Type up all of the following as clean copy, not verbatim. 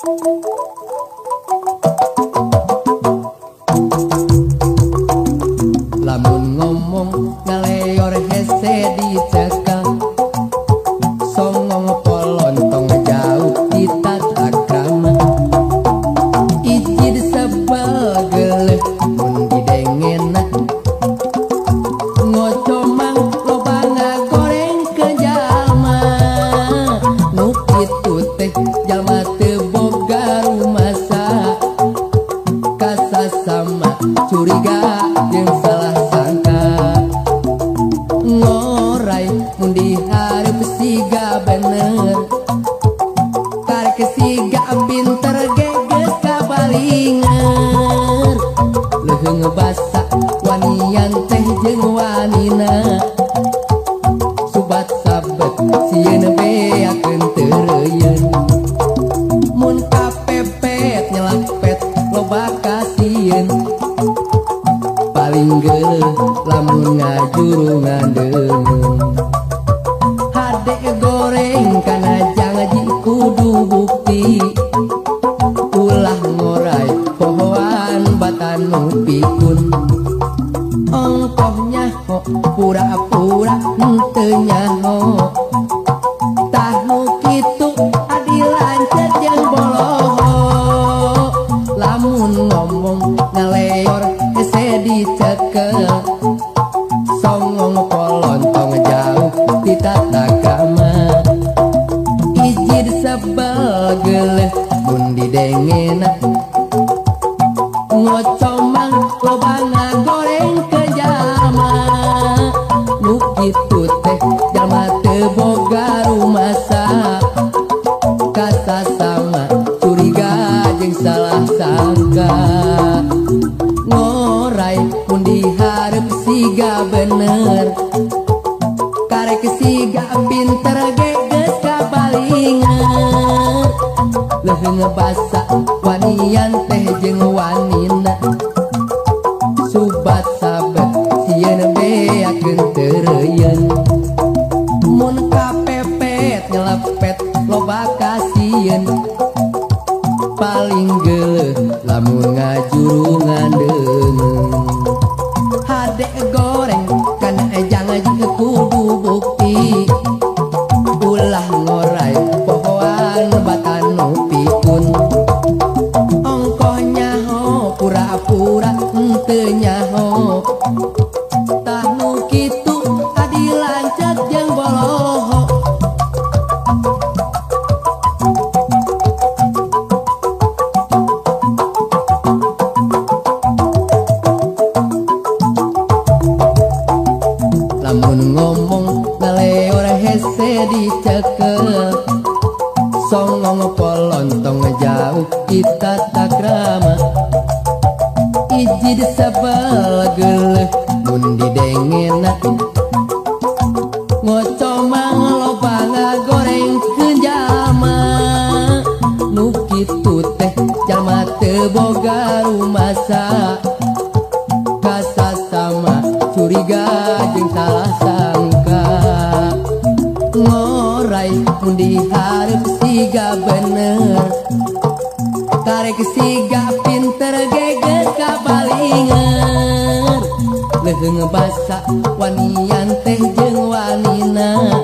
Lamun ngomong ngaleor hese dicekal, songong polontong jauh di tata krama. Ijid sebel geuleuh mun didengena, ngocomang loba ngagoreng ke jalma. Nu kitu teh jalma teu boga rumasa, kasasama curiga jeung salah sangka. Ngorai mun dihareup siga bener, karek siga pinter ge geus kabalinger. Leuheung basa wanian teh jeung wanina, subat sabet sieun beakeun teu reuyeun. Mun kapepet nyelapet loba kasieun, paling geuleuh lamun ngajurungan deungeun. Hade goreng kana janji kudu bukti, ulah ngorai pohoan batan nu pikun. Ongkoh nyaho pura-pura henteu nyaho, tah nu kitu adi lanceuk jeung boloho. Lamun ngomong ngaleor hese dicekel, songong polontong jauh di tata krama. Ijid sebel geuleuh mun didengena, ngocomang loba ngagoreng ke jalma. Nu kitu teh jalma teu boga rumasa, kasasama curiga jeung salah sangka. Ngorai mun dihareup siga bener, karek siga pinter ge geus kabalinger. Leuheung basa wanian teh jeung wanina, subat sabet sieun beakeun teu reuyeun. Mun kapepet nyelepet loba kasieun, paling geuleuh lamun ngajurungan deungeun. Hade goreng kana janji kudu bukti, ulah ngorai pohoan batan nu pikun. Ongkoh nyaho pura-pura henteu nyaho, tah nu kitu adi lanceuk jeung boloho. Lamun ngomong ngaleor hese dicekel, songong polontong jauh di tata krama. Ijid sebel geuleuh mun didengena, ngocomang loba ngagoreng ke jalma. Nu kitu teh jalma teu boga rumasa, kasasama curiga jeung salah sangka. Ngorai mun dihareup siga bener, karek siga pinter ge geus kabalinger. Leuheung basa wanian teh jeung wanina,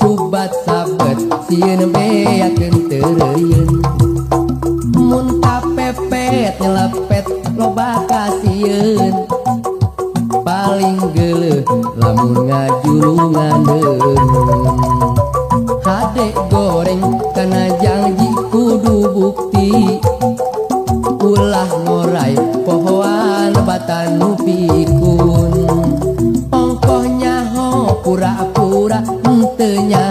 subat sabet sieun beakeun teu reuyeun. Mun kapepet nyelepet loba kasieun, paling geuleuh lamun ngajurungan deungeun. Hade goreng kana janji kudu bukti, ulah ngorai pohoan batan nu pikun. Ongkoh nyaho pura-pura henteu nyaho.